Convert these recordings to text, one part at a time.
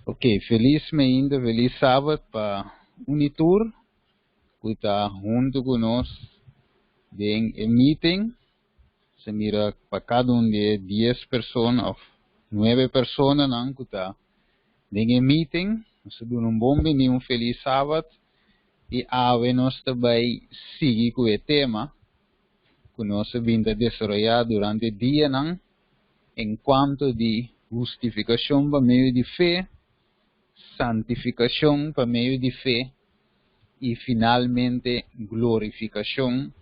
Ok, felis mainta, felis sabat pa un i tur ku ta huntu ku nos den e meeting. Se mira pa kada un di e dies persona òf nuebe personanan ku ta den e meeting. Nos ta duna un bon bini, un felis sabat i awe nos ta bai sigui ku e tema ku nos a bin ta desaroyá durante dianan en cuanto di hustificacion pa medio di fe, santificacion pa medio di fe y finalmente glorificacion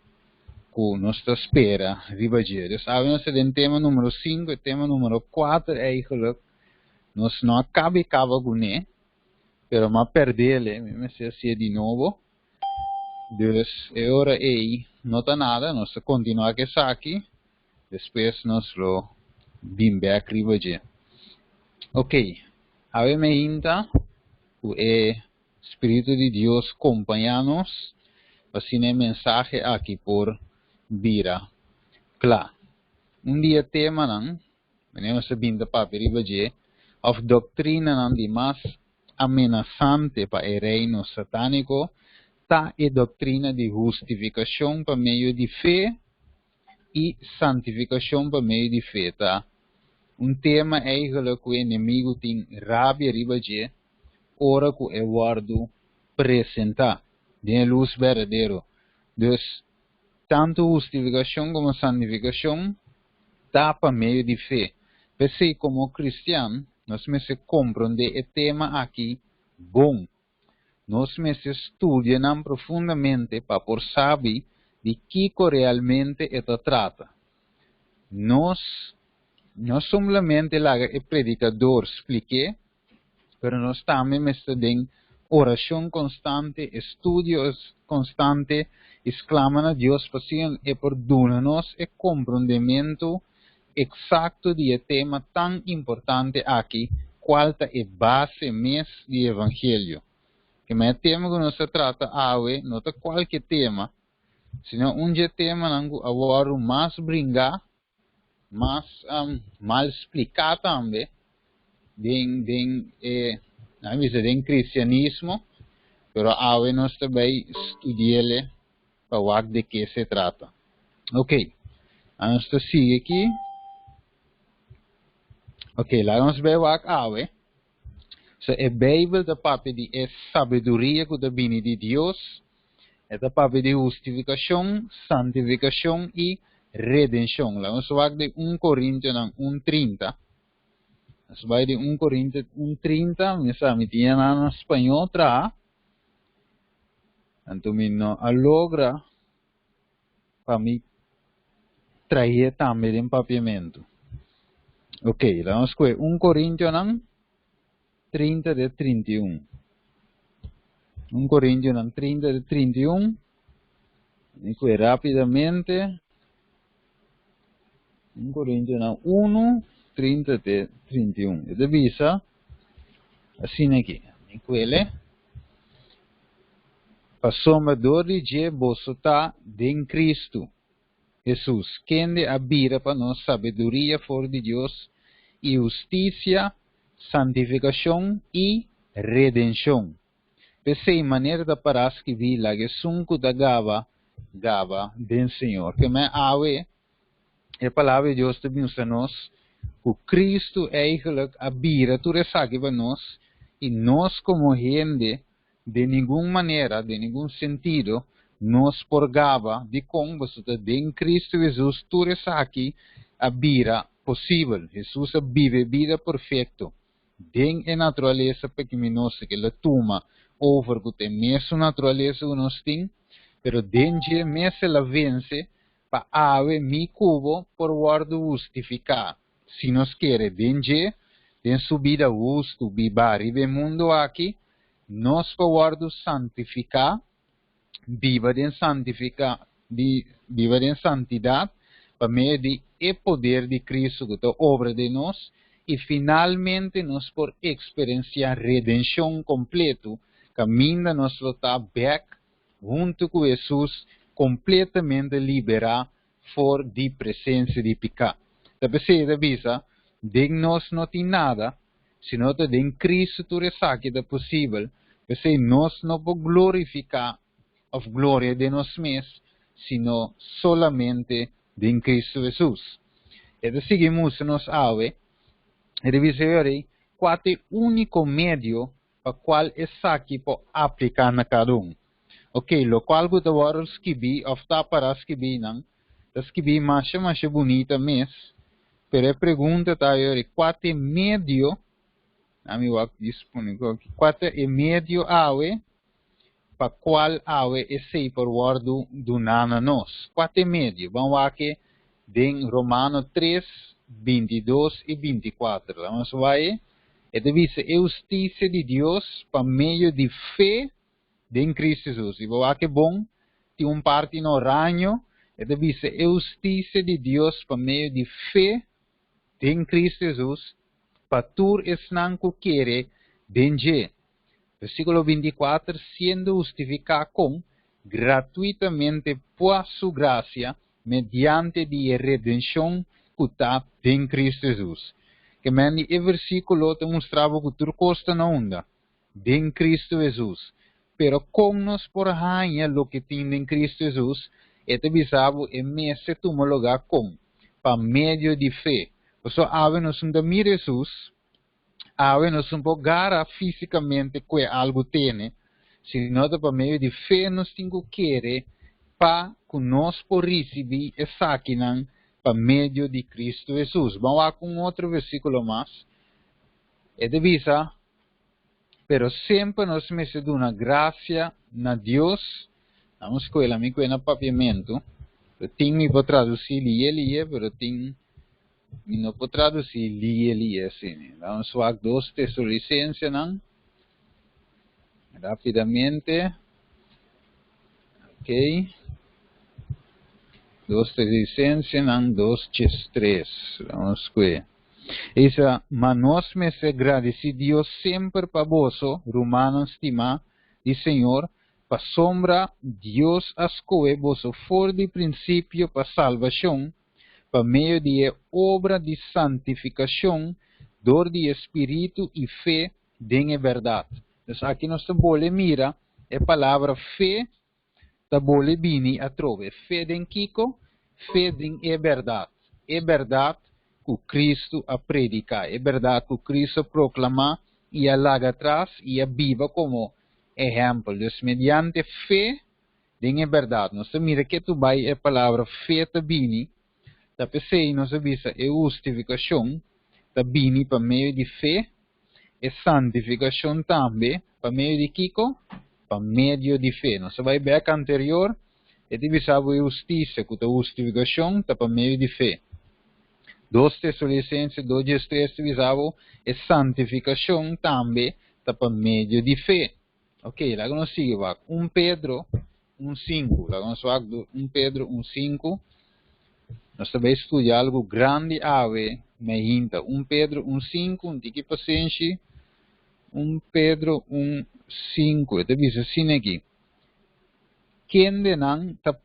cu nos ta spera riba dje. Dus awe nos ta den tema numero cinco, e tema numero cuater eigenlijk nos no a cabe caba cune, pero m'a perdele, mi mester hacié di nobo. Dus e ora ey no ta nada, nos ta continua cu esaki. Despues nos lo bin bek riba dje. Ok, awe meinta ku e Spiritu di Dios kompañá nos pa asina e mensahe aki por bira kla. Un di e temanan, manera nos a bin ta papia riba dje, òf doktrinanan di mas amenasante pa e reino satániko ta e doktrina di hustifikashon pa medio di fe i santifikashon pa medio di fe ta un tema eigenlijk ku e enemigu tin rabia riba dje ora ku e wòrdu presentá den e lus berdadero. Dus, tantu hustifikashon komo santifikashon ta pa medio di fe. P'esei, komo kristian, nos mester komprondé e tema aki bon. Nos mester studia nan profundamente pa por sabi di kiko realmente e ta trata. Nos no solamente laga e predikador splik'é, pero nos tambe mester den orashon konstante, estudio konstante i sklama na Dios pa asina e por duna nos e komprondementu eksakto di e tema tan importante aki, kual ta e base mes di evangelio. Kema e tema ku nos ta trata awe no ta kualke tema, sino un dje temanan ku a wòrdu mas bringá, mas mal spliká tambe den den e nan bisa den kristianismo, pero awe nos ta bai studi'ele pa wak de ke se trata. Ok, nos ta sigui aki. Ok, laga nos bai wak awe. So e Bijbel ta papia di e sabiduria ku ta bini di Dios. E ta papia di hustifikashon, santifikashon i redenshon. Laga nos wak di 1 Korintionan 1:30. Nos bai di 1 Korintio 1:30, mi sa mi tin na spañó traha. Anto mi no a logra pa mi trae tambe den papiamentu. Ok, laga nos kohe 1 Korintionan 30 de 31. 1 Korintionan 30 de 31. Mi kohe rápidamente. 1 Korintionan 1, 30 te 31. E ta bisa asina aki. Mi kuele. Pasobra dor di dje boso ta den Kristu Hesus, kende a bira pa nos sabiduria for di Dios i hustisia, santifikashon i redenshon. P'esei, manera ta pará skibí, Laga esun ku ta gaba, gaba den Señor. Ke men awe, e Palabra di Dios ta mustra nos ku Kristu eigenlijk a bira tur esaki pa nos, i nos komo hende, den ningun manera, den ningun sentido, nos por gaba. Dikon? Pasobra ta den Kristu Hesus tur esaki a bira posibel. Hesus a biba e bida perfekto. Den e naturalesa pekiminoso ku el a tuma over ku ta e mesun naturalesa ku nos tin, pero den dje mes el a vense pa awe mi ku bo por wòrdu hustifiká si nos kere den dje, den su bida hustu bibá riba e mundu aki, nos por wòrdu santifiká, biba den santifiká, biba den santidat pa medio di e poder di Cristo ku ta obra den nos, i finalmente nos por eksperensiá redenshon kompletu kaminda nos lo ta bèk huntu ku Hesus kompletamente liberá for di presensia di piká. Ta p'esei e ta bisa, Den nos no tin nada. Sino ta den Cristo tur esaki ta posibel. P'esei nos no por glorifiká òf gloria den nos mes, sino solamente den Cristo Hesus. E ta sigui mustra nos awe, e ta bisa yori, kua ta e úniko medio pa kual esaki por apliká na kada un. Ok, lokual ku ta wòrdu skibí òf ta pará skibí nan, ta skibí masha masha bunita mes, pero e pregunta ta yori, kua ta e medio, ami wak dispone ku aki, kua ta e medio awe pa kual awe esei por wòrdu duná na nos? Kua ta e medio? Ban wak den Romano 3, 22 i 24. Laga nos bai. E ta bisa e hustisia di Dios pa medio di fe den Cristo Jesus. I bo wak bon, tin un parti na oraño, e ta bisa e hustisia di Dios pa medio di fe den Cristo Jesus, pa tur esnan ku kere den dje. Versíkulo 24, siendo hustifiká kon gratuitamente pa su grasia, mediante di redenshon ku ta den Cristo Jesus. Ke men e versíkulo ta mustra ku tur kos ta na unda, den Cristo Jesus. Pero kon nos por haña loke tin den Cristo Jesus, e ta bisa bo e mester tuma lugá kon, pa medio di fe. So awe nos no mira Jesus, awe nos no por gara físikamente ku algu tene, sino pa medio di fe nos tin ku kere pa ku nos por risibí esakinan pa medio di Cristo Jesus. Ban ku un otro versíkulo mas. E ta bisa, pero semper nos mester duna grasia na Dios. Ban skohe, mi na papiamentu. Tin mi por tradusí lihe lihe, pero tin mi no por tradusí lihe lihe asina. Ban wak 2 Tesalonisensenan rápidamente. Ok. 2 Tesalonisensenan 2, 3. Ban skohe. Bisa, ma nos mester gradisí Dios semper pa boso, rumannan stimá di Señor, pasobra Dios a skohe boso for di prinsipio pa salbashon, pa medio di obra di santifikashon, dor di Spiritu i fe den bèrdat. Anto, aki nos ta bolbe mira e palabra fe, ta bolbe bini atrobe. Fe den kiko, fe den e bèrdat. E bèrdat ku Cristo a prediká, e bèrdat ku Cristo a proklamá i a laga atras i a biba komo ehèmpel. Anto, mediante fe den e bèrdat. Nos mira ku tur bai e palabra fe ta bini, ta p'esei nos bisa e hustifikashon ta bini pa medio di fe, e santifikashon tambe pa medio di kiko, pa medio di fe. Nos bai bèk anterior, e ta bisa e hustisia, ku ta hustifikashon ta pa medio di fe. 2 Tesalonisensenan 2, 3 ta bisa e santifikashon tambe ta pa medio di fe. Ok, laga nos sigui, 1 Pedro 1, 5. Laga nos 1 Pedro 1, 5. Nos ta bai studia algu grandi awe, mainta. 1 Pedro 1, 5, un tiki pasenshi. 1 Pedro 1, 5. E ta bisa asina aki. Kendenan ta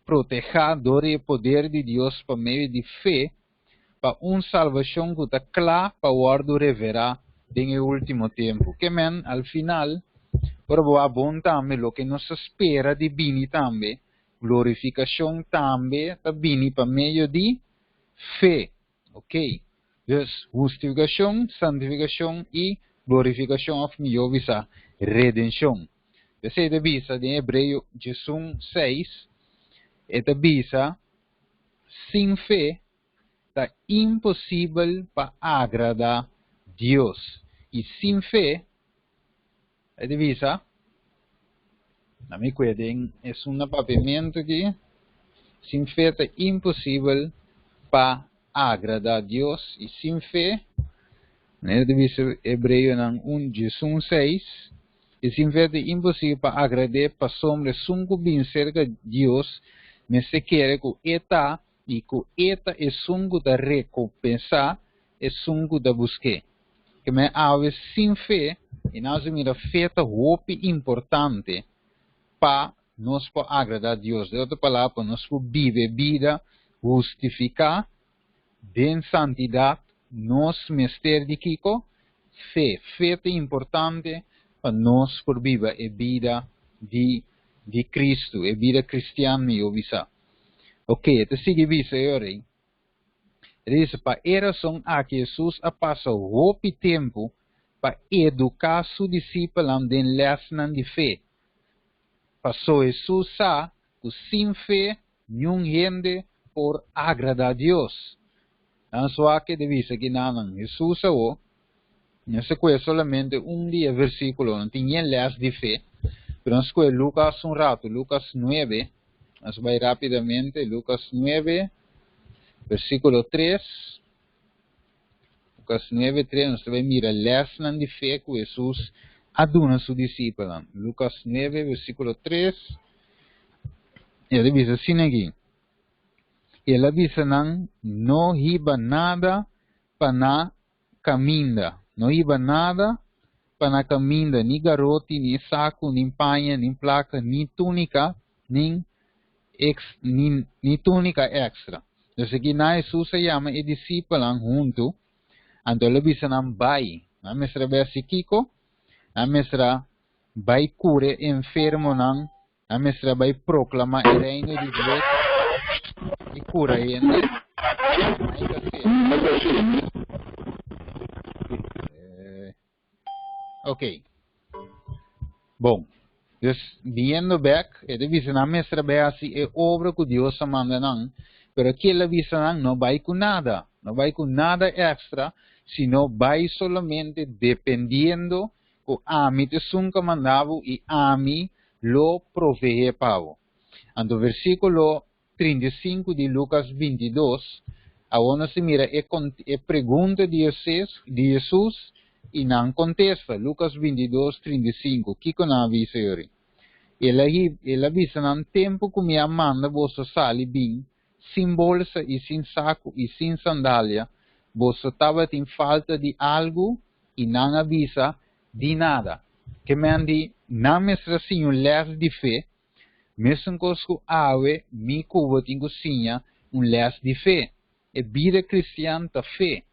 protehá dor di poder di Dios pa medio di fe, pa un salbashon ku ta kla pa wòrdu revelá den e último tempu. Ke men, al final, por bon tambe, loke nos ta spera di bini tambe, glorifikashon tambe ta bini pa medio di fe. Ok? Dus, hustifikashon, santifikashon i glorifikashon, òf mihó bisa, redenshon. Esei ta bisa den Hebreo 6, e ta bisa, sin fe ta imposibel pa agradá Dios. I sin fe, e ta bisa, na mi kueden, e un papiamentu aki, sin fe ta imposibel pa agradá Dios. I sin fe, e ta bisa Hebreonan 1, 6, i sin fe ta imposibel pa agrad'é, pasobra esun ku bin serka Dios, mester kere ku e ta i ku e ta esun ku ta rekompensá esun ku ta busk'é. Ke men awe sin fe, i nos mira fe ta hopi importante pa nos por agradá Dios. Den otro palabra, pa nos por biba bida hustifiká den santidat, nos mester di kiko? Fe. Fe ta importante pa nos por biba e bida di di Kristu, e bida kristian mihó bisá. Ok, e ta sigui bisa e ora ei. E ta bisa, Pa e rason aki Hesus a pasa hopi tempu pa eduká su disipelnan den lèsnan di fe. Pasó Hesus sa ku sin fe niun hende por agradá Dios. Nan swak e bisa ki nanan Hesus awo, nos a kohe solamente un di e versíkulonan, tin yen lès di fe, pero nos kohe Lukas un ratu, Lukas nuebe, nos bai rápidamente, Lukas nuebe, versíkulo tres, Lukas nuebe, tres, nos ta bai mira lèsnan di fe ku Hesus a duna su disipelnan. Lukas nuebe, versíkulo tres, e ta bisa asina aki, El a bisa nan, No hiba nada pa na kaminda, no hiba nada pa na kaminda, ni garoti, ni saku, ni paña, ni plaka, ni túnika, ni ex, ni, ni túnika èkstra. Dus aki na Hesus a yama e disipelnan huntu, anto el a bisa nan bai. Nan mester a bai hasi kiko? Nan mester a bai kura e enfermonan, nan mester a bai proklamá e reino di Dios i kura hende. Ok. Bon. Dus, biniendo bek, e ta bisa nan mester a bai hasi e obra ku Dios a manda nan, pero aki el a bisa nan no bai ku nada, no bai ku nada extra, sino bai solamente dependiendo ku ami ta esun ku a manda bo i ami lo proveé pa bo. Anto versíkulo 35 di Lukas 22, awor nos ta mira e e pregunta di Hesus, di Hesus i nan kontesta. Lukas 22, 35, kiko nan a bisa yori? El a el a bisa nan, Tempu ku mi a manda boso sali bin sin bolsa i sin saku i sin sandalia, boso tabatin falta di algu? I nan a bisa, Di nada. Ke men di, nan mester a siña un lès di fe Mesun kos ku awe mi ku bo tin ku siña un lès di fe. E bida kristian ta fe.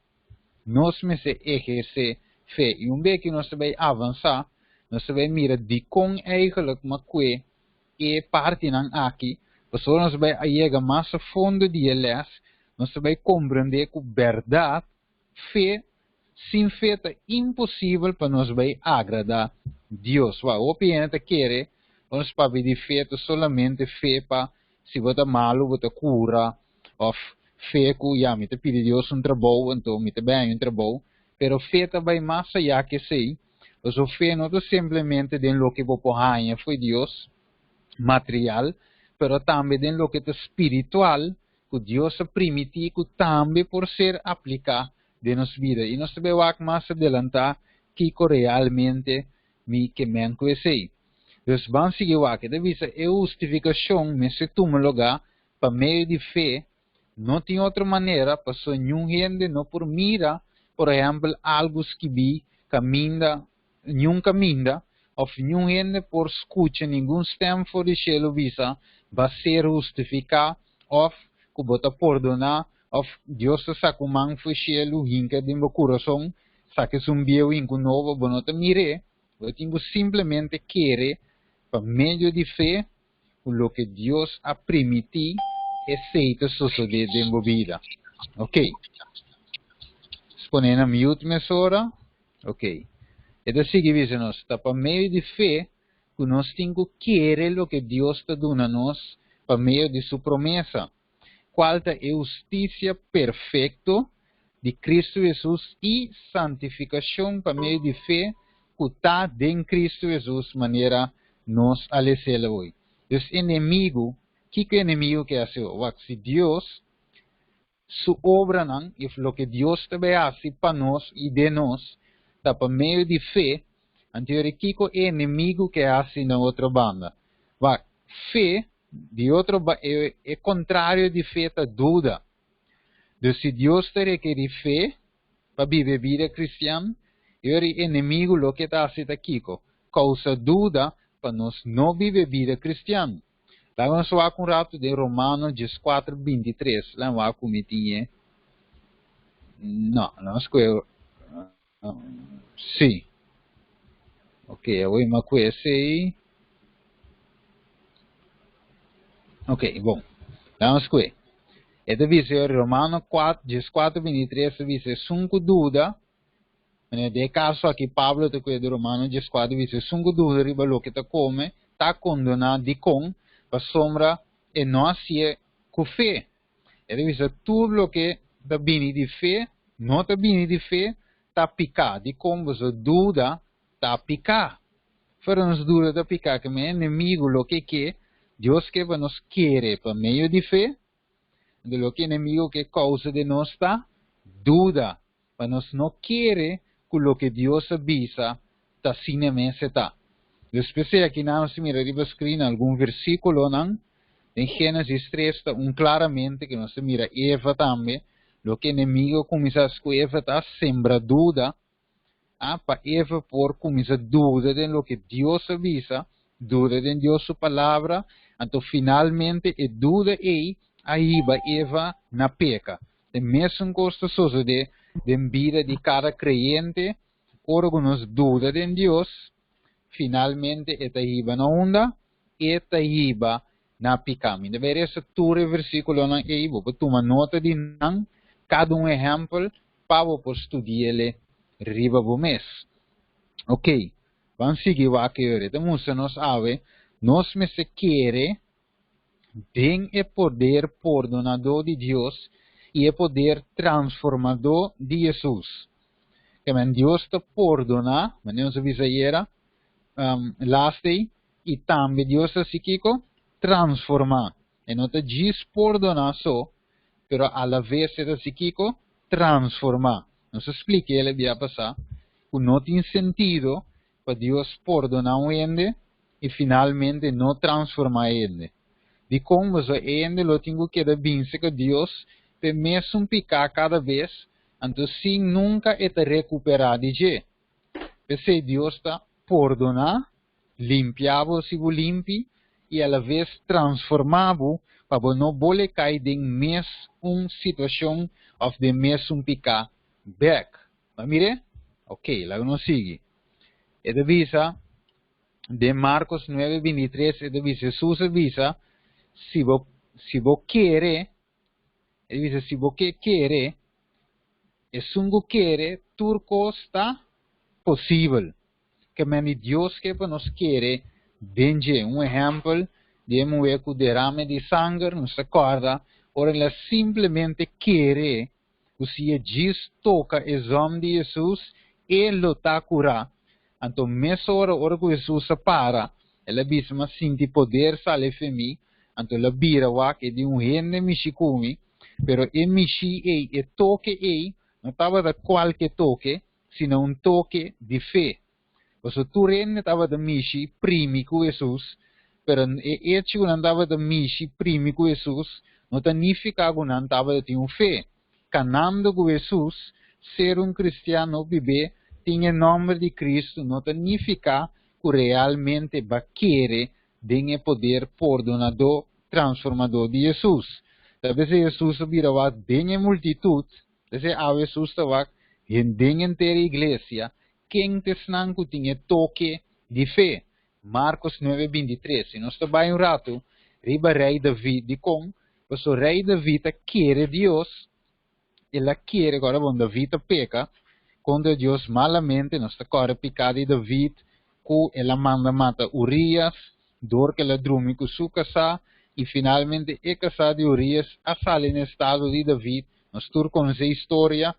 Nos mester ehersé fe. I un bes ku nos ta bai avansá, nos ta bai mira dikon eigenlijk ma kue e partinan aki, pasobra nos ta bai a yega mas a fondo di e lès, nos ta bai komprendé ku bèrdat Fe, sin fe ta imposibel pa nos bai agradá Dios. Wak, hopi hende ta kere ora nos papia di fe ta solamente fe pa si bo ta malu bo ta kura òf fe ku ya mi ta pidi Dios un trabou anto mi ta bai haña un trabou. Pero fe ta bai mas ayá ke esei, pasobra fe no ta simplemente den loke bo por haña fo'i Dios, material, pero tambe den loke ta spiritual ku Dios a primití ku tambe por ser apliká den nos bida. I nos ta bai wak mas adelantá kiko realmente mi ke men ku esei. Dus ban sigui wak. E ta bisa e hustifikashon mester tuma lugá pa medio di fe, no tin otro manera, pasobra niun hende no por mira, por ehèmpel, algu skibí kaminda niun kaminda òf niun hende por skucha ningun stèm for di shelu bisa, Ba ser hustifiká òf ku bo ta pordoná òf Dios ta saka un man for shelu hinka den bo kurason, saka esun bieu hinka un nobo, bo no ta mir'é, bo tin ku simplemente kere pa medio di fe ku loke Dios a primití esei ta sosodé den bo bida. Oke. Pone na mute mesora. Ok. E ta sigui bisa nos, ta pa medio di fe ku nos tin ku kere loke Dios ta duna nos pa medio di su promesa, kual ta e hustisia perfekto di Kristu Hesus i santifikashon pa medio di fe ku ta den Kristu Hesus manera nos a les'el awor. Dus enemigu, kiko enemigu ke hasi awor? Wak, si Dios Su obranan i loke Dios ta bai hasi pa nos i den nos ta pa medio di fe, anto yori kiko e enemigu ke hasi na otro banda? Wak, fe, di otro ba, e, e kontrario di fe ta duda. Dus si Dios ta rekerí fe pa biba e bida kristian, yori e enemigu loke ta hasi ta kiko? Kousa duda pa nos no biba e bida kristian. Laga nos wak un ratu den Romano 14, 23. Laga wak ku mi tin e. No, nos kue. Sí. Ok, awor mi a kue esei. Ok, bon. Laga nos kue. E ta bisa Romano 4, 14, 23 ta bisa, esun ku duda, Mane den e kaso aki Pablo ta kuida di Romano 14 bisa, esun ku duda riba loke ta kome ta kondoná. Dikon? Pasobra e no hasié ku fe. E ta bisa tur loke ta bini di fe no ta bini di fe ta piká. Dikon? Pasobra duda ta piká. Fuera nos duda ta piká, ke men enemigu loke ke Dios ke pa nos kere pa medio di fe, anto loke enemigu ke kousa den nos ta duda, pa nos no kere ku loke Dios a bisa ta asina mes e ta. Despues di aki nan nos ta mira riba screen algun versiculonan. Den Genesis 3 ta un claramente ku nos ta mira Eva tambe, loke enemigo a cuminsa haci ku Eva ta sembra duda, a pa Eva por cuminsa duda den loke Dios a bisa, duda den Dios su palabra, anto finalmente e duda ei a hiba Eva na peca. E mesun cos ta sosode den bida di cada creyente, ora cu nos duda den Dios, finalmente e ta hiba na unda? E ta hiba na pica. Mi ta bay resa tur e versiculonan ei, bo por tuma nota di nan, cada un ehempel, pa bo por studi'ele riba bo mes. Ok, ban sigui wak e ora. E ta mustra nos awe, nos mester kere den e poder pordonadó di Dios i e poder transformadó di Hesus. Kemen Dios ta pordoná, manera nos a bisa ayera, um, last day, i tambe Dios ta hasi kiko? Transformá. E no ta djis pordoná so, pero alaves e ta hasi kiko? Transformá. Nos a splika el e bia pasá ku no tin sentido pa Dios pordoná un hende i finalmente no transformá e hende. Dikon? Pasobra e hende lo tin ku keda binse ku Dios p'e mesun piká kada bes, anto sin nunka e ta rekuperá di dje. P'esei Dios ta pordoná, limpia bo si bo limpi i alaves transformá bo pa bo no bole kai den mes un situashon òf den mesun piká bèk. Bo a mir'é? Ok, laga nos sigui. E ta bisa den Marcos nuebe bintitres, e ta bisa, Hesus a bisa, Si bo, si bo kere, e ta bisa, si bo ke kere, esun ku kere, tur kos ta posibel. Ke men di Dios ke pa nos kere den dje. Un ehèmpel di e muhé ku derame di sanger, nos ta kòrda ora el a simplemente kere ku si e djis toka e zòm di Hesus, e lo ta kurá. Anto mesora ora ku Hesus a para, el a bisa, M'a sinti poder sali fe mi. Anto el a bira wak e di un hende mishi ku mi, pero e mishi ei, e toke ei, no tabata kualke toke, sino un toke di fe. Pasobra tur hende tabata mishi primi ku Hesus, pero e echo ku nan tabata mishi primi ku Hesus no ta nifiká ku nan tabata tin un fe. Kanando ku Hesus, ser un kristiano bibé tin e nòmber di Kristu no ta nifiká ku realmente b'a kere den e poder pordonadó, transformadó di Hesus. Ta p'esei Hesus a bira wak den e multitut, p'esei awe Hesus ta wak den henter e iglesia, Ken ta esnan ku tin e toke di fe? Markos nuebe bintitres. Si nos ta bai un ratu riba Rei David, dikon? Pasobra Rei David a kere Dios, el a kere, kòrda bon, David a peka kontra Dios malamente, nos ta kòrda piká di David ku el a manda mata Urias dor ku el a drumi ku su kasá, i finalmente e kasá di Urias a sali na estado di David, nos tur konosé e historia,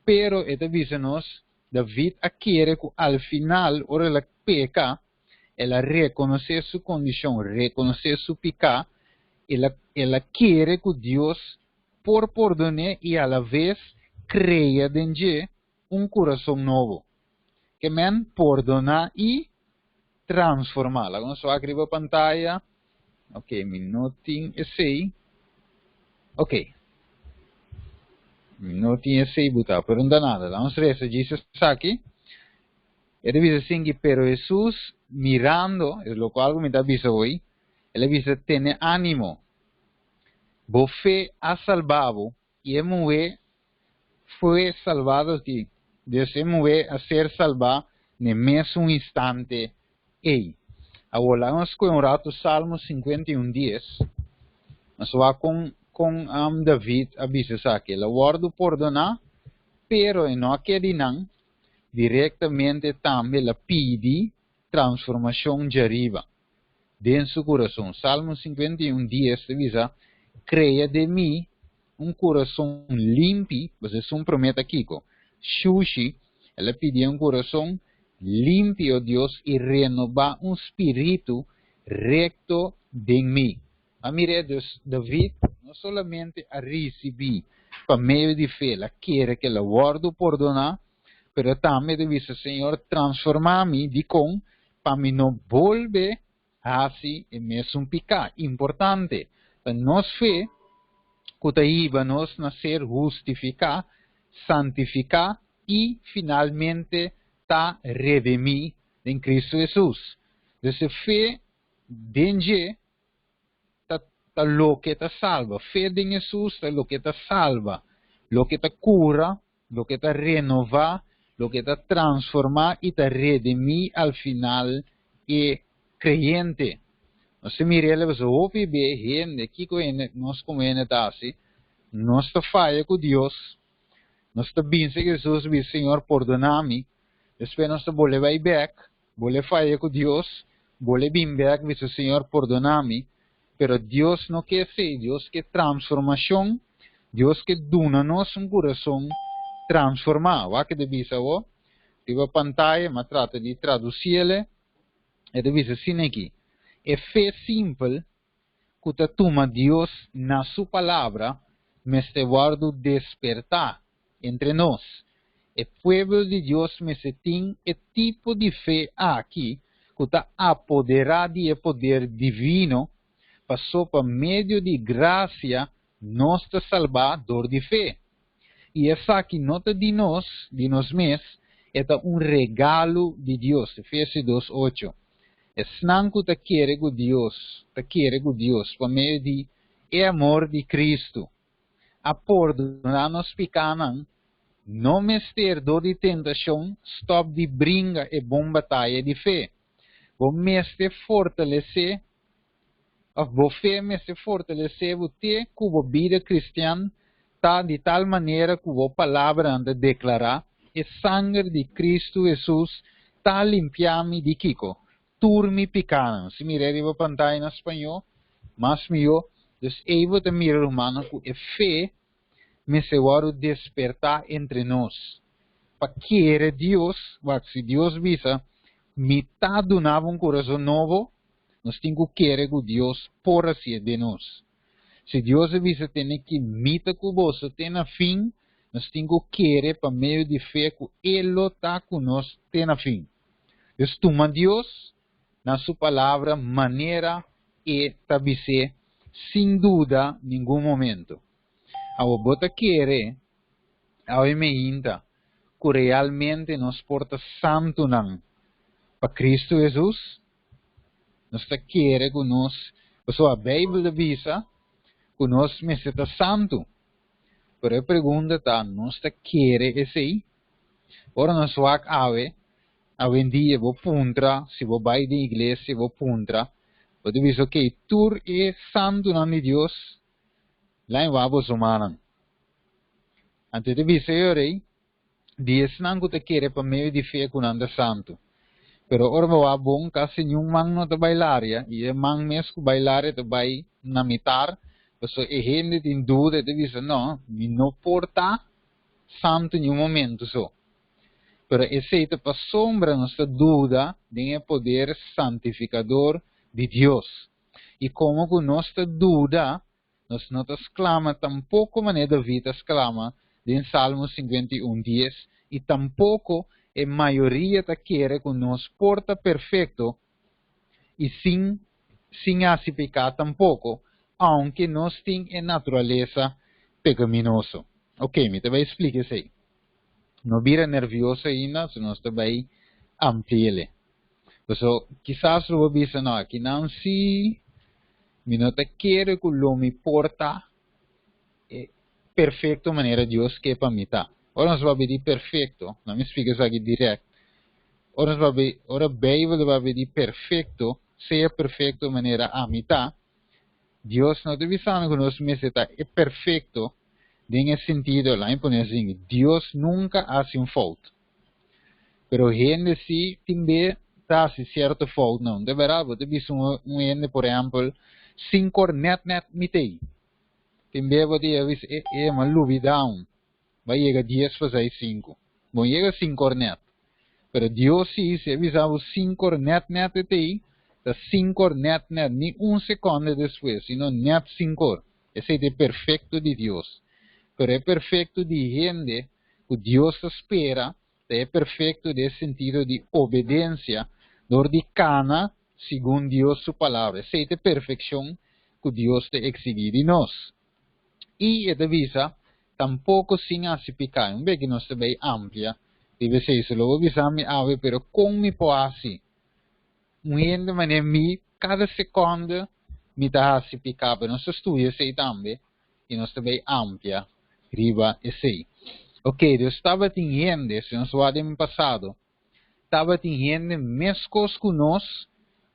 pero e ta bisa nos David a kere ku al final ora el a peka, el a rekonosé su kondishon, rekonosé su piká, el a el a kere ku Dios por pordon'é i alaves krea den dje un kurason nobo. Ke men pordoná i transformá. Laga nos wak riba pantaya. Ok, mi no tin esei. Ok. Mi no tin esei butá, pero no ta nada. Laga nos resa djis esaki. E ta bisa sinki, pero Hesus mirando, es lokual ku mi ta bisa hoy, el a bisa, Tene ánimo, bo fe a salba bo. I e muhé fue salvado aki. Dus e muhé a ser salbá n'e mesun instante ei. Awor, laga nos skohe un ratu Salmo 51 dies. Nos wak kon kon David a bisa esaki. El a wòrdu pordoná, pero e no a keda einan. Direktamente tambe el a pidi transformashon djariba den su kurason. Salmo 51 dies ta bisa, Krea den mi un kurason limpi, pasobra esun promé ta kiko? Shushi. El a pidi un kurason limpi, o Dios, i renobá un spiritu rekto den mi. A mir'é, dus David no solamente a risibí pa medio di fe, el a kere ku el a wòrdu pordoná, pero tambe ta bisa, Señor, transformá mi. Dikon? Pa mi no bolbe hasi e mesun piká. Importante ta nos fe ku ta hiba nos na ser hustifiká, santifiká i finalmente ta redimí den Kristu Hesus. Dus e fe den dje ta ta loke ta salba. Fe den Hesus ta loke ta salba, loke ta kura, loke ta renová, loke ta transformá i ta redimí al final e kreyente. Nos ta mira el pasobra hopi be hende, kiko hende, nos komo hende ta hasi? Nos ta faya ku Dios, nos ta binse ku Hesus, bisa Señor pordoná mi, despues nos ta bolbe bai bèk, bolbe faya ku Dios, bolbe bin bèk, bisa Señor pordoná mi, Pero Dios no ke esei, Dios ke transformashon, Dios ke duna nos un kurason transformá. Wak e ta bisa awor, riba pantaya, mi a trata di tradusiel, e ta bisa asina aki, E fe simpel ku ta tuma Dios na su palabra mester wòrdu despertá entre nos. E pueblo di Dios mester tin e tipo di fe aki ku ta apoderá di e poder divino, pasó pa medio di grasia nos ta salbá dor di fe. I esaki no ta di nos, di nos mes, e ta un regalo di Dios. Efesio dos, ocho. Esnan ku ta kere ku Dios, ta kere ku Dios pa medio di e amor di Kristu. A pordoná nos pikánan, no mester dor di tentashon stòp di bringa e bon bataya di fe. Bo mester fortalesé, òf bo fe mester fortalesé bo te ku bo bida kristian ta di tal manera ku bo palabranan ta deklará, E sanger di Kristu Hesus ta limpiá mi di kiko? Tur mi pikánan. Si mir'é riba pantaya na spañó, mas mihó. Dus ei bo ta mira, rumannan, ku e fe mester wòrdu despertá entre nos. Pa kere Dios, wak, si Dios bisa, Mi ta duna bo un kurason nobo, nos tin ku kere ku Dios por hasié den nos. Si Dios a bisa tene ki mi ta ku boso te na fin, nos tin ku kere pa medio di fe ku E lo ta ku nos te na fin. Dus tuma Dios na su palabra manera e ta bis'é sin duda ningun momento. Awor bo ta kere awe meinta ku realmente nos por ta santunan pa Cristo Hesus? Nos ta kere ku nos, pasobra Beibel ta bisa ku nos mester ta santu. Pero e pregunta ta, nos ta kere esei? Ora nos wak awe, awendia bo puntra, si bo bai den iglesia bo puntra, bo ta bisa ok, tur e santunan di Dios lain wak boso mannan. Anto e ta bisa e ora ei, di esnan ku ta kere pa medio di fe ku nan ta santu. Pero ora bo wak bon, kasi niun man no ta bai laria, i e man mes ku bai laria ta bai na mitar, pasobra e hende tin duda, e ta bisa, no, mi no por ta santu niun momento so. Pero esei ta pasobra nos ta duda den e poder santifikador di Dios. I komo ku nos ta duda, nos no ta sklama tampoko manera David a sklama den Salmo 51, 10, i tampoko e mayoria ta kere ku nos por ta perfekto i sin sin hasi piká tampoko, ounke nos tin e naturalesa pekaminoso. Oke, mi ta bai splika esei. No bira nervioso ainda, so nos ta bai ampli'e. Paso, kisas lo bo bisa, no, akinan sí mi no ta kere ku lo mi por ta e perfekto manera Dios ke pa mi ta. Ora nos papia di perfekto, laga mi splika esaki dirèkt. Ora nos papia, ora Beibel ta papia di perfekto, sea perfekto manera ami ta, Dios no ta bisando ku nos mester ta e perfekto den e sentido, laga mi pone asina, Dios nunka hasi un fout. Pero hende sí tin be ta hasi sierto foutnan. De bèrdat, bo ta bisa un hende, por ehèmpel, sinkor nèt nèt mi t'ei. Tin be bo ta yega bisa, e e, m'a lubidá un. Bo a yega dies pasá sinku. Bo yega sinkor nèt. Pero Dios sí, si e bisa bo sinkor nèt nèt e t'ei, ta sinkor nèt nèt, ni un sekònde despues, sino nèt sinkor. Esei ta e perfekto di Dios. Pero e perfekto di hende ku Dios ta spera ta e perfekto den e sentido di obedensia dor di kana segun Dios su Palabra. Esei ta e perfekshon ku Dios ta eksigí di nos. I e ta bisa, Tampoko sin hasi piká. Un bes ku nos ta bai amplia riba esei, so lo bo bisa mi awe, pero kon mi por hasi? Un hende manera mi, kada sekònde mi ta hasi piká, pero nos ta studia esei tambe i nos ta bai amplia riba esei. Ok, dus tabatin hende, si nos wak den pasado, tabatin hende meskos ku nos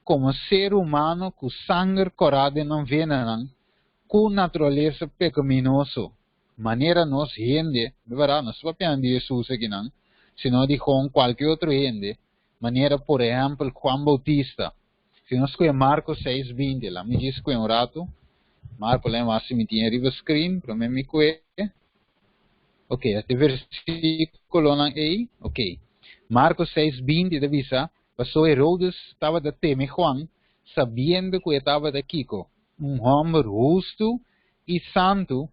komo ser humano ku sanger kòrá den nan venanan, ku naturalesa pekaminoso, manera nos hende, bèrdat, no ta papiando di Hesus akinan, sino di kon kualke otro hende, manera por ehèmpel Juan Boutista. Si nos skohe Marko seis binti, laat mi djis skohe un ratu. Marko lei mas si mi tin riba screen, promé mi kohe. Ok, e versíkulonan ei, ok. Marko seis binti ta bisa, Paso Herodes tabata teme Juan, sabiendo ku e tabata kiko? Un hòmber hustu i santu,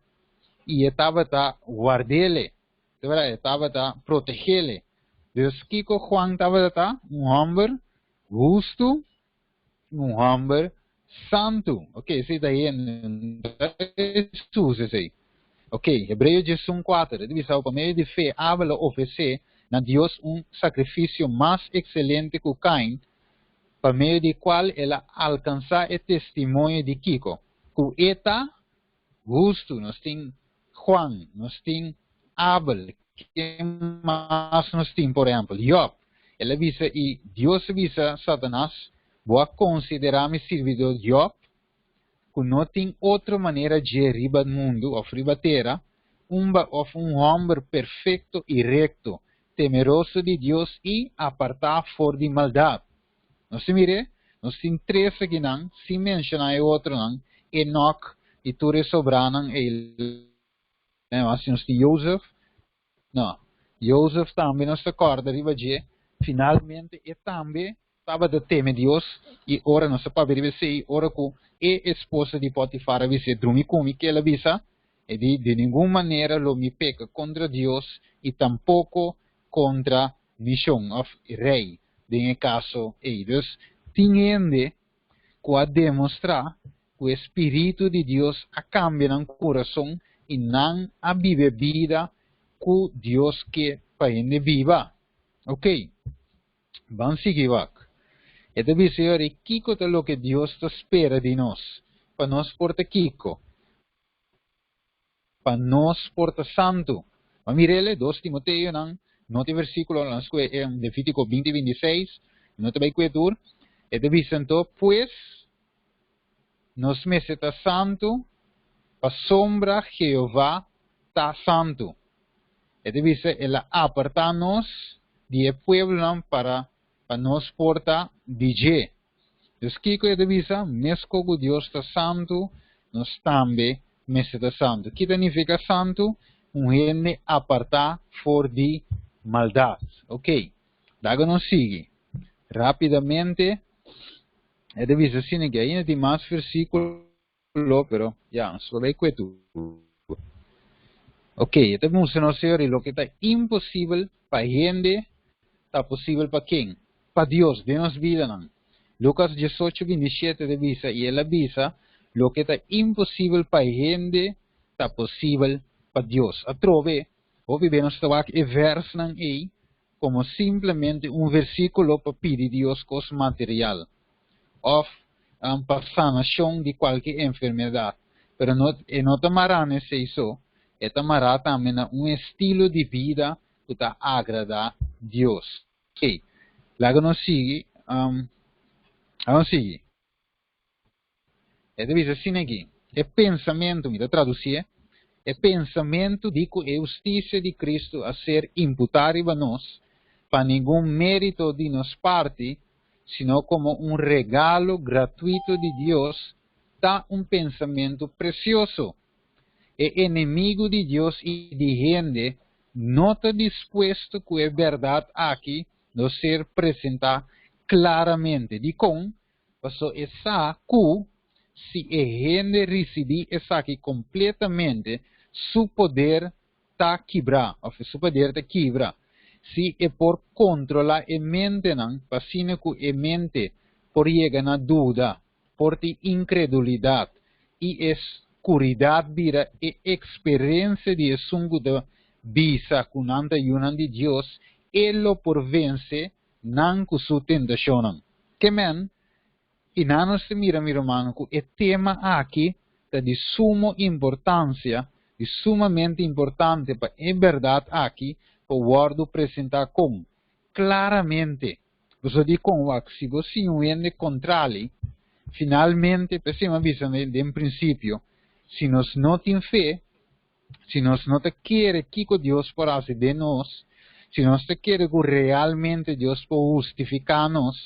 i e tabata ward'ele. E tabata proteg'ele. Dus kiko Juan tabata ta? Un hòmber hustu, un hòmber santu. Ok, esei ta hende, Hesus esei. Ok, Hebreo 11:4, e ta bisa, Pa medio di fe Abel a ofresé na Dios un sakrifisio mas ekselente ku Kain, pa medio di kual el a alkansá e testimonio di kiko? Ku e ta hustu. Nos tin Juan, nos tin Abel, ken mas nos tin? Por ehèmpel, Jòb. El a bisa, i Dios a bisa Satanas, Bo a konsiderá mi sirbidó Jòb, ku no tin otro manera dje riba mundu òf riba tera, un òf un hòmber perfekto i rekto, temeroso di Dios i apartá for di maldat. Nos ta mir'é? Nos tin tres akinan, sin menshoná e otronan, Enok i tur e sobranan ei. Mas nos tin Jozef? No. Jozef tambe nos ta kòrda riba dje. Finalmente e tambe tabata teme Dios i ora nos ta papia riba esei, ora ku e esposa di Potifar a bis'é, Drumi ku mi, ke el a bisa? E di, Di ningun manera lo mi peka kontra Dios i tampoko kontra mishon òf rei den e kaso ei. Dus, tin hende ku a demostrá ku e spiritu di Dios a kambia nan kurason i nan a biba e bida ku Dios ke pa hende biba. Oké, ban sigui wak. E ta bisa yori kiko ta loke Dios ta spera di nos, pa nos por ta kiko? Pa nos por ta santu. Ma mir'el, dos Timoteonan, no ta e versíkulo, nos kue e Levítico binti binti seis, no ta bai kue tur, e ta bisa anto, Pues, nos mester ta santu, pasobra Jehová ta santu. E ta bisa, El a apartá nos di e pueblonan para pa nos por ta di dje. Dus kiko e ta bisa? Mesko ku Dios ta santu, nos tambe mester ta santu. Ki ta nifiká santu? Un hende apartá for di maldat. Oké, laga nos sigui. Rápidamente, e ta bisa asina ke ainda tin mas versíkulo. Lo, pero ya, nos por bay kue tur. Ok, e ta mustra nos Señor y loke ta imposibel pa hende ta posibel pa ken? Pa Dios, den nos bidanan. Lucas diesocho bintisiete ta bisa, y el a bisa, loke ta imposibel pa hende ta posibel pa Dios. Atrobe, hopi be nos ta wak e versnan ey como simplemente un versiculo pa pidi Dios cos material of pa sanacion di cualke enfermedad. Pero no, e no ta mara na esey so. E ta mará tambe na un estilo di bida ku ta agradá Dios. Ok, laga nos sigui. Laga nos sigui. E ta bisa asina aki, E pensamentu, mi ta tradusié, e pensamentu di ku e hustisia di Kristu a ser imputá riba nos, pa ningun mérito di nos parti, sino komo un regalo gratuito di Dios, ta un pensamentu presioso. E enemigu di Dios i di hende no ta dispuesto ku e bèrdat aki lo ser presentá klaramente. Dikon? Paso e sa ku si e hende risibí esaki kompletamente, su poder ta kibrá, òf su poder ta kibra. Si e por kontrolá e mentenan pa asina ku e mente por yega na duda, por tin inkredulidat i e skuridat bira e eksperensia di esun ku ta bisa ku nan ta yunan di Dios, e lo por vense nan ku su tentashonnan. Ke men, i nan nos ta mira, mi rumannan, ku e tema aki ta di sumo importansia, di sumamente importante pa e bèrdat aki por wòrdu presentá kon? Klaramente. Boso di kon wak, si bo siña un hende kontrali, finalmente, p'esei mi a bisa den prinsipio, si nos no tin fe, Si nos no ta kere kiko Dios por hasi den nos, si nos ta kere ku realmente Dios por hustifiká nos,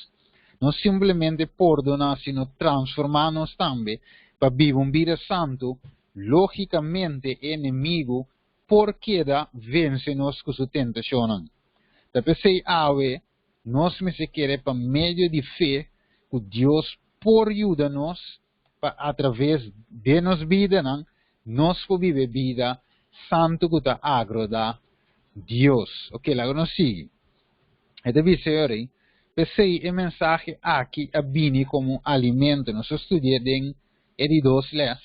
no simplemente pordoná sino transformá nos tambe pa biba un bida santu, lógikamente e enemigu por keda vense nos ku su tentashonnan. Ta p'esei awe nos mester kere pa medio di fe ku Dios por yuda nos pa atraves de nos bidanan nos por biba e bida santu ku ta agradá Dios. Oke, laga nos sigui. E ta bisa e ora ei, P'esei e mensahe aki a bini komo un alimento. Nos a studi'é den e di dos lès.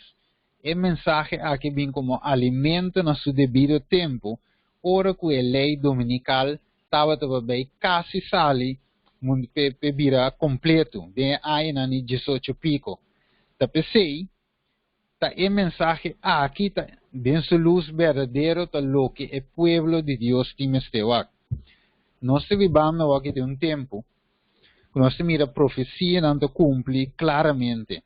E mensahe aki a bini komo alimento na su debido tempu, ora ku e lei dominikal tabata pa bai kasi sali p'e bira kompletu den e añanan di diesocho piko. Ta p'esei ta e mensahe aki ta den su lus berdadero ta loke e pueblo di Dios tin mester wak. Nos ta bibando awor den un tempu ku nos ta mira profesianan ta kumpli klaramente.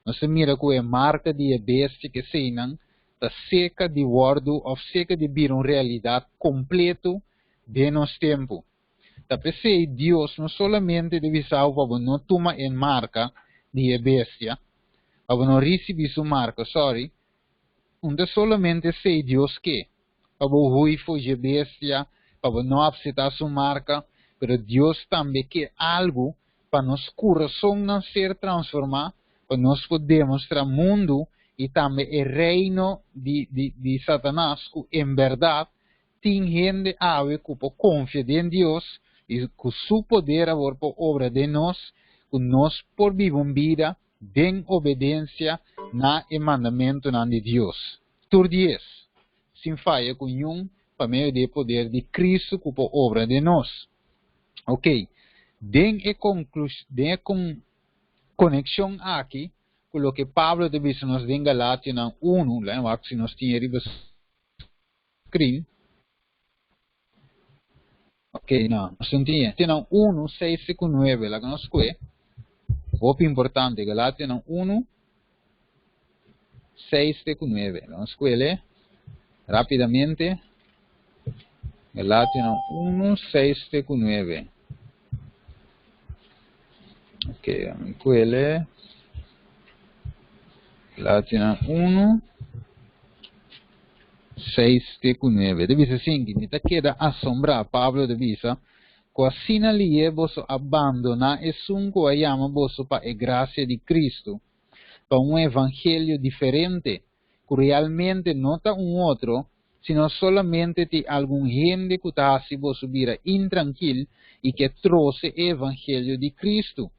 Nos ta mira ku e marka di e bestia ku eseinan ta seka di wòrdu òf seka di bira un realidat kompletu den nos tempu. Ta p'esei Dios no solamente ta bisa bo pa bo no tuma e marka di e bestia, pa bo no risibí su marka, sòri, un ta solamente esei Dios ke, pa bo hui for dje bestia, pa bo no apseptá su marka, pero Dios tambe ke algu pa nos kurasonnan ser transformá, pa nos por demostrá mundu i tambe e reino di di di Satanas ku en bèrdat tin hende awe ku por konfia den Dios i ku su poder awor por obra den nos, ku nos por biba un bida den obedensia na e mandamentunan di Dios. Tur dies, sin faya ku niun, pa medio di e poder di Kristu ku por obra den nos. Ok, den e konklus den e kon konekshon aki ku loke Pablo ta bisa nos den Galationan unu, laga wak si nos tin e riba screen. Ok, no, nos no tin e. Galationan unu, seis te ku nuebe, laga nos kue. Hopi importante, Galationan unu, seis te ku nuebe. Laga nos kuele rapidamente. Galationan unu, seis te ku nuebe. Ok, mi kuele. Galationan unu, seis te ku nuebe. Ta bisa asinki, Mi ta keda asombrá, Pablo ta bisa, ku asina lié boso a bandoná esun ku a yama boso pa e grasia di Kristu, pa un evangelio diferente, ku realmente no ta un otro, sino solamente tin algun hende ku ta hasi boso bira intrankil i ke trose e evangelio di Kristu.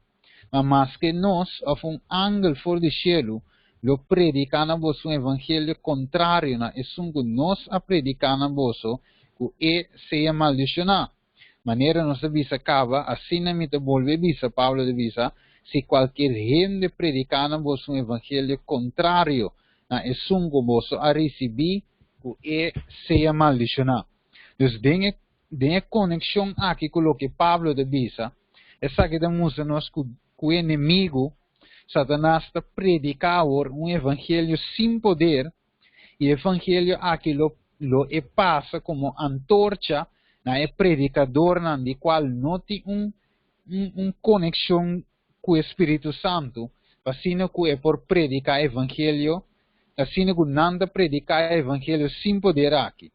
Ma maske nos òf un angel for di shelu lo prediká na boso un evangelio kontrario na esun ku nos a prediká na boso, ku e sea maldishoná. Manera nos a bisa kaba, asina mi ta bolbe bisa, Pablo ta bisa, si kualkier hende prediká na boso un evangelio kontrario na esun ku boso a risibí, ku e sea maldishoná. Dus den e den e konekshon aki ku loke Pablo ta bisa, esaki ta mustra nos ku ku e enemigu, Satanas, ta prediká awor un evangelio sin poder, i e evangelio aki lo lo e pasa komo antorcha na e predikadornan di kual no tin un un un konekshon ku e Spiritu Santu, pa asina ku e por prediká evangelio, asina ku nan ta prediká e evangelio sin poder aki,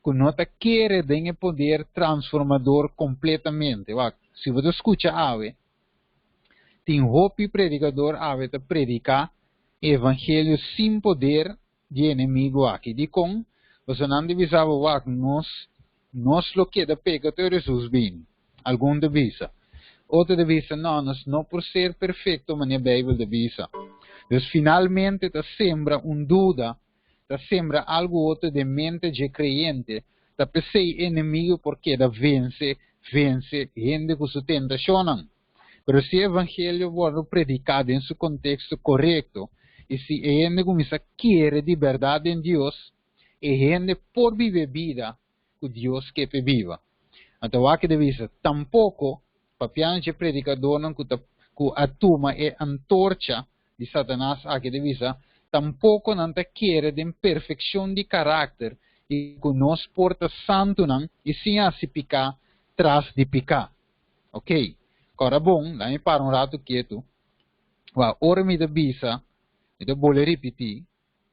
ku no ta kere den e poder transformador kompletamente. Wak, si bo ta skucha awe, tin hopi predikador awe ta prediká e evangelio sin poder di e enemigu aki. Dikon? Pasobra nan ta bisa bo, wak, nos, nos lo keda peka te ora Hesus bini. Algun ta bisa. Otro ta bisa, no, nos no por ser perfekto manera Beibel ta bisa. Dus finalmente ta sembra un duda, ta sembra algu otro den mente dje kreyente, ta p'esei e enemigu por keda vense, vense hende ku su tentashonnan. Pero si e evangelio wòrdu prediká den su konteksto korekto i si e hende kuminsá kere di bèrdat den Dios, e hende por biba e bida ku Dios ke p'e biba. Anto wak ta bisa, Tampoko papiando dje predikadornan ku ta ku a tuma e antorcha di Satanas aki ta bisa, tampoko nan ta kere den perfekshon di karakter i ku nos por ta santunan i sin hasi piká tras di piká. Ok, kòrda bon, laga mi para un ratu ketu. Wak, ora mi ta bisa, mi ta bolbe ripití,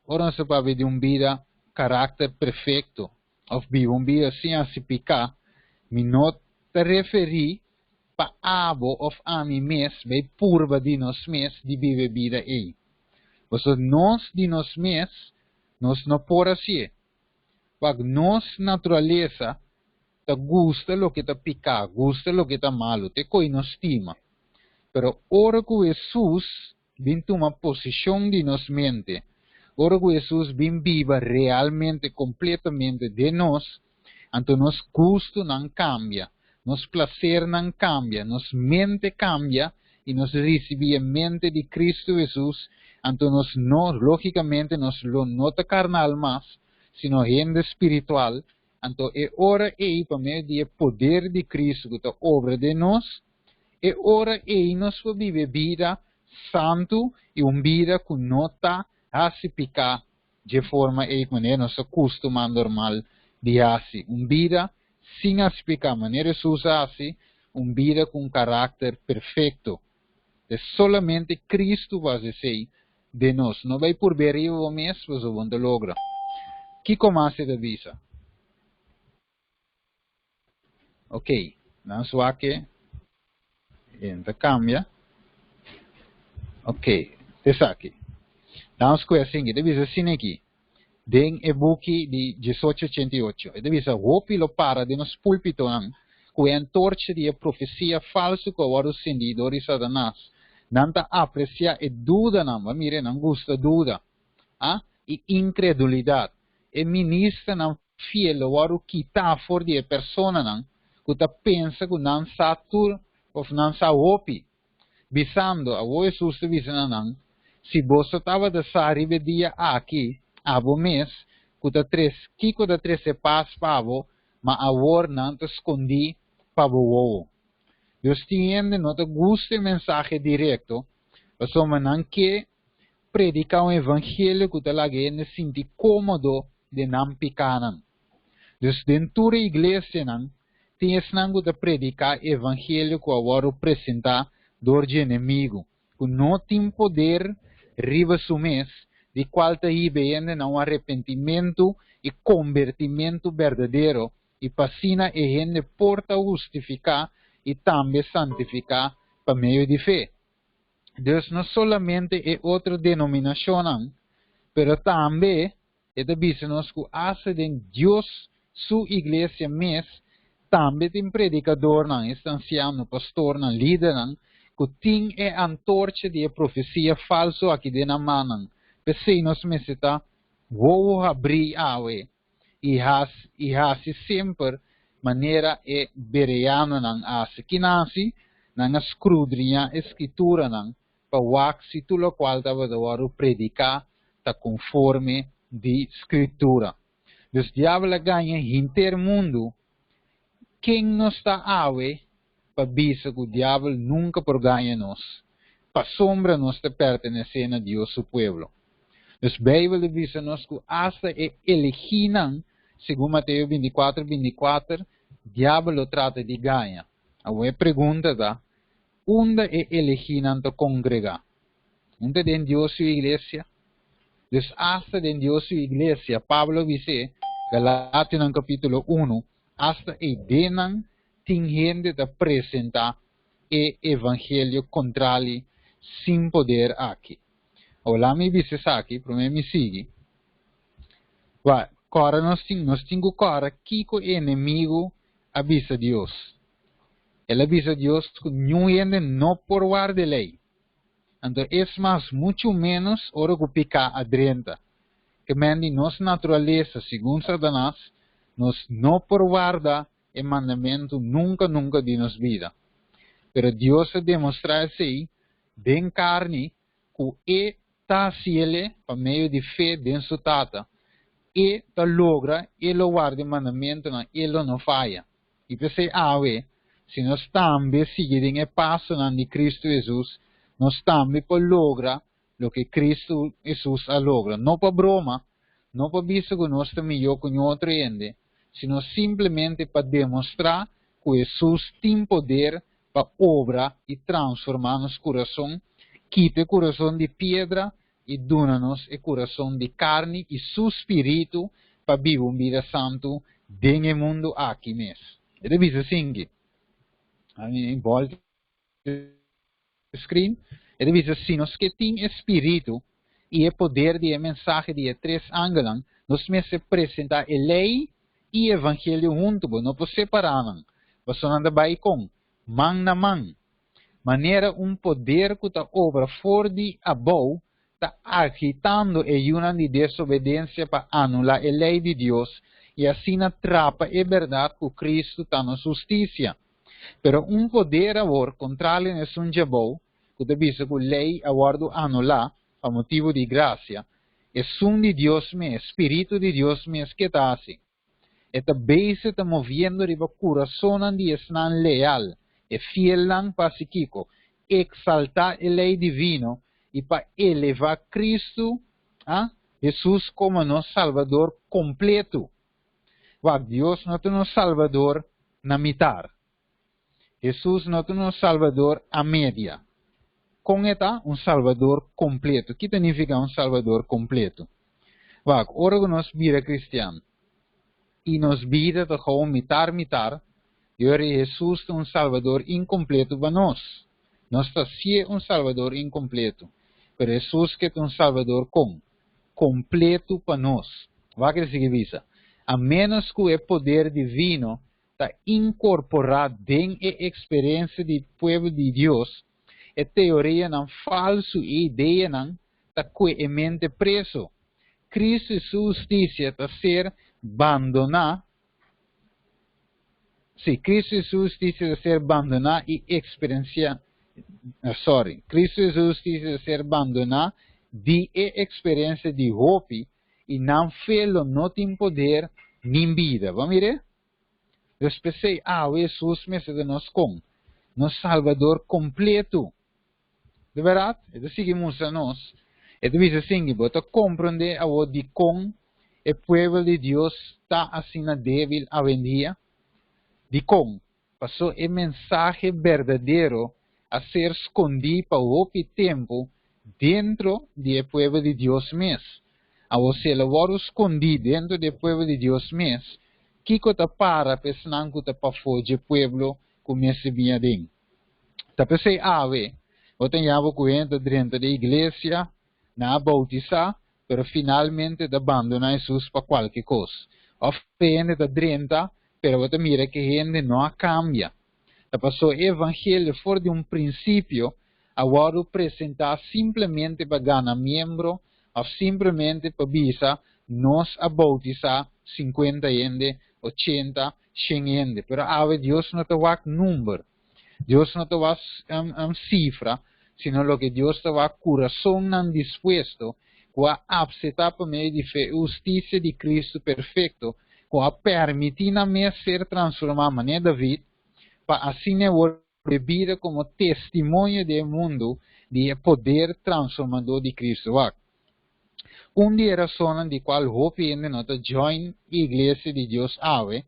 Ora nos ta papia di un bida karakter perfekto òf biba un bida sin hasi piká, mi no ta referí pa abo òf ami mes bai purba di nos mes di biba e bida ei. Pasobra nos di nos mes nos no por hasié. Wak, nos naturalesa ta gusta loke ta piká, gusta loke ta malu, te koe nos stima. Pero ora ku Hesus bin tuma posishon di nos mente. Ora ku Hesus bin biba realmente, kompletamente den nos, anto nos gustunan kambia, nos plasernan kambia, nos mente kambia i nos risibí e mente di Kristu Hesus, anto nos no, lógikamente nos lo no ta karnal mas, sino hende spiritual, anto e ora ei pa medio di e poder di Kristu ku ta obra den nos, E ora ei nos por biba e bida santu i un bida ku no ta hasi piká dje forma ei manera nos ta kustumá normal di hasi, un bida sin hasi piká manera Hesus a hasi, un bida ku un karakter perfekto. Ta solamente Kristu por hasi esei den nos. No bai purb'é riba bo mes pasobra bo no ta logra. Kiko mas e ta bisa? Ok, nan swak e ta cambia. Ok, esaki. Dan square singi, ta bisa asina aki. Den e buki di 1888. E ta bisa hopi lo para den nos púlpitonan ku e antorcha di e profesia falsu ku a wòrdu sendí dor di Satanas. Nan ta apresiá e dudanan, bo a mira, nan gusta duda, ah, i inkredulidat. E ministernan fiel lo wòrdu kitá for di e personanan ku ta pensa ku nan sa tur òf nan sa hopi, bisando, Awor Hesus ta bisa na nan, Si boso tabata sa riba e dia aki, abo mes, ku ta tres kiko ta trese pas pa bo, ma awor nan ta skondí pa bo wowo. Dios tin hende no ta gusta e mensahe direkto, pasobra nan ke prediká un evangelio ku ta laga hende sinti kómodo den nan pikánan. Dus den tur e iglesianan tin esnan ku ta prediká e evangelio ku a wòrdu presentá dor dje enemigu, ku no tin poder riba su mes, di kual ta hiba e hende na un arepentimentu i kombertimentu berdadero, i pa asina e hende por ta hustifiká i tambe santifiká pa medio di fe. Dus no solamente e otro denominashonnan, pero tambe e ta bisa nos ku asta den Dios su iglesia mes tambe tin predikadornan, esta ansiano, pastornan, lidernan, ku tin e antorcha di e profesia falsu aki den nan mannan. P'esei nos mester ta wowo habrí awe i hasi i hasi semper manera e bereanonan a hasi. Ki nan hasi? Nan a skrudriñá e Skrituranan pa wak si tur lokual tabata wòrdu prediká ta konforme di Skritura. Dus diabel a gaña henter mundu, ken nos ta awe pa bisa ku diabel nunka por gaña nos? Pasobra nos ta pertenesé na Dios su pueblo. Dus Beibel ta bisa nos ku asta e elegínan, segun Mateo 24, 24, diabel lo trata di gaña. Awor e pregunta ta, unda e elegínan ta kongregá? Un ta den Dios su iglesia? Dus asta den Dios su iglesia, Pablo a bis'é, Galationan kapítulo unu, asta eidennan tin hende ta presentá e evangelio kontrali sin poder aki. Awor laat mi bisa esaki, promé mi sigui. Wak, kòrda nos tin, nos tin ku kòrda kiko e enemigu a bisa Dios. El a bisa Dios ku niun hende no por warda e lei. Anto es mas, muchu ménos ora ku piká a drenta. Ke men di nos naturalesa, segun Satanas, nos no por warda e mandamentu nunka nunka di nos bida. Pero Dios a demostrá esei den karni ku e ta hasiele pa medio di fe den su Tata. E ta logra, e lo warda e mandamentunan, e lo no faya. I p'esei awe, si nos tambe sigui den e pasonan di Kristu Hesus, nos tambe por logra loke Kristu Hesus a logra. No pa broma, no pa bisa ku nos ta mihó ku niun otro hende, sino simplemente pa demostrá ku Hesus tin poder pa obra i transformá nos kurason, kita e kurason di piedra i duna nos e kurason di karni i su spiritu pa biba un bida santu den e mundu aki mes. E ta bisa asinki. Ami bolta e screen. E ta bisa, si nos ke tin e spiritu i e poder di e mensahe di e tres angelnan, nos mester presentá e lei i evangelio huntu. Bo no por separá nan, pasobra nan ta bai kon? Man na man. Manera un poder ku ta obra for di abou ta agitando e yunan di desobedensia pa anulá e lei di Dios i asina trapa e bèrdat ku Kristu ta nos hustisia. Pero un poder awor, kontrali na esun djabou, ku ta bisa ku lei a wòrdu anulá pa motibu di grasia, esun di Dios mes, spiritu di Dios mes, ke ta hasi? E ta bezig ta moviendo riba kurasonnan di esnan leal, e fielnan, pa hasi kiko? Eksaltá e lei divino i pa elevá Kristu, a, Hesus, komo nos Salbador kompletu. Wak, Dios no ta nos Salbador na mitar. Hesus no ta nos Salbador a media. Kon e ta? Un Salbador kompleto. Ki ta nifiká un Salbador kompleto? Wak, ora ku nos bira kristian i nos bida ta gou mitar mitar, e ora ei Hesus ta un Salbador inkompleto pa nos. Nos ta hasié un Salbador inkompleto, pero Hesus ke ta un Salbador kon? Kompleto pa nos. Wak e ta sigui bisa, A ménos ku e poder divino ta inkorporá den e eksperensia di pueblo di Dios, e teorianan falsu i ideanan ta kue e mente preso. Kristu i su hustisia ta ser bandoná, sí, Kristu i su hustisia ta ser bandoná i eksperensiá, sorry, Kristu i su hustisia ta ser bandoná di e eksperensia di hopi i nan fe lo no tin poder nin bida. Bo a mir'é? Dus p'esei awe Hesus mester ta nos kon? Nos Salbador kompletu. Di bèrdat, e ta sigui mustra nos. E ta bisa asinki, Bo ta komprondé awor dikon e pueblo di Dios ta asina débil awendia? Dikon? Pasó e mensahe berdadero a ser skondí pa hopi tempu dentro di e pueblo di Dios mes. Awor, si el a wòrdu skondí dentro di e pueblo di Dios mes, kiko ta para pa esnan ku ta pafó dje pueblo ku mester bini aden? Ta p'esei awe, bo ta yaba ku hende ta drenta den iglesia, nan a boutisá, pero finalmente ta bandoná Hesus pa kualke kos. Òf hende ta drenta, pero bo ta mira ku e hende no a kambia. Ta pasó e evangelio for di un prinsipio a wòrdu presentá simplemente pa gana miembro òf simplemente pa bisa nos a boutisá sinkuenta hende, ochenta, shen hende. Pero awe Dios no ta wak number, Dios no ta wak sifra, sino loke Dios ta wak kurasonnan dispuesto. ku a apseptá pa medio di fe e hustisia di Kristu perfekto, ku a permití nan mes ser transformá manera David, pa asina e wòrdu bida komo testimonio den e mundu di e poder transformadó di Kristu. Wak. Un di e rasonnan di kual hopi hende no ta join e Iglesia di Dios awe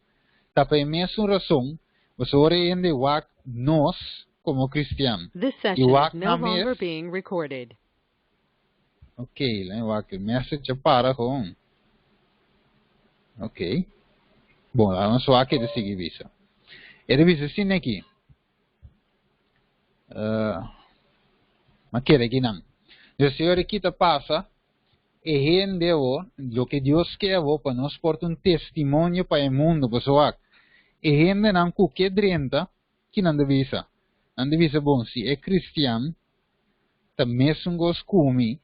ta pa e mesun rason, pasobra ora e hende wak nos komo kristian This i session is wak no nan mes, longer being recorded. Ok, laat wak e message a para gewoon. Ok. Bon, laat nos wak e ta sigui bisa. E ta bisa asina aki. Uh, ma kere aki nan. Dus si ora kita pasa, e hende awo, loke Dios ke awo pa nos porta un testimonio pa e mundo, pasobra wak, e hendenan ku ke drenta, ki nan ta bisa? Nan ta bisa, bon, si e kristian ta mesun kos ku mi,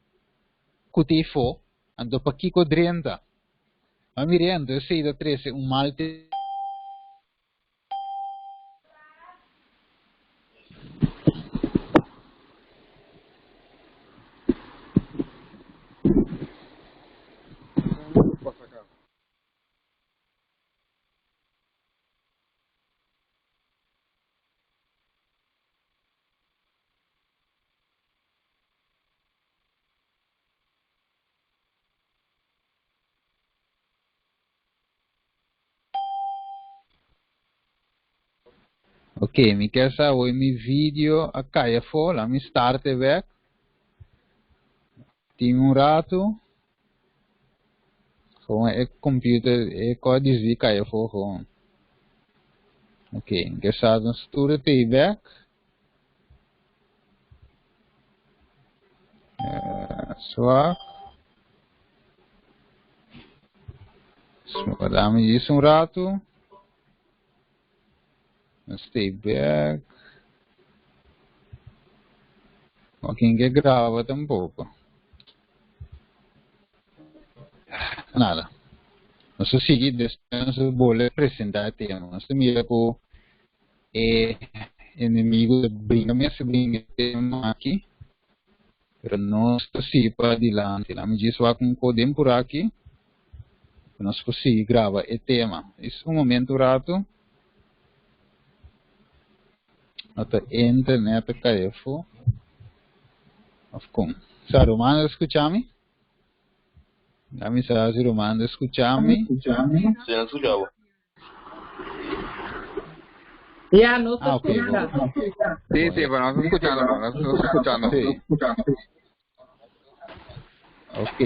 ku ta ifo, anto pakiko drenta? Ma mira, anto esei ta trese un mal Ok, mi kier sa hoy mi video a cay afo, la mi start e bek. Tin un rato. Gewoon e computer, e codice cay afo gewoon. Ok, mi kier sa nos tur e tey bek. Swak. Dame djis un ratu. Stay back. No ken ke graba tampoco. Nada. Nos ta sigui despues nos ta bolbe presenta e tema. Nos ta mira ku e enemigo ta bringa mes bringa e tema aki. Pero nos ta sigui pa dilanti. Lami djis wak un ko den pur aki pa nos por sigui graba e tema. Is un momento un rato. No ta internet ta kai afo. Of kon? Sa Romano ta skucha mi? Lami sa si Romano ta skucha mi. Sí, nos skucha bo. Ya, nos Ah, ok, escucha. bon. Sí, sí, pero nos escuchando, nos estamos escuchando. Sí. Ok.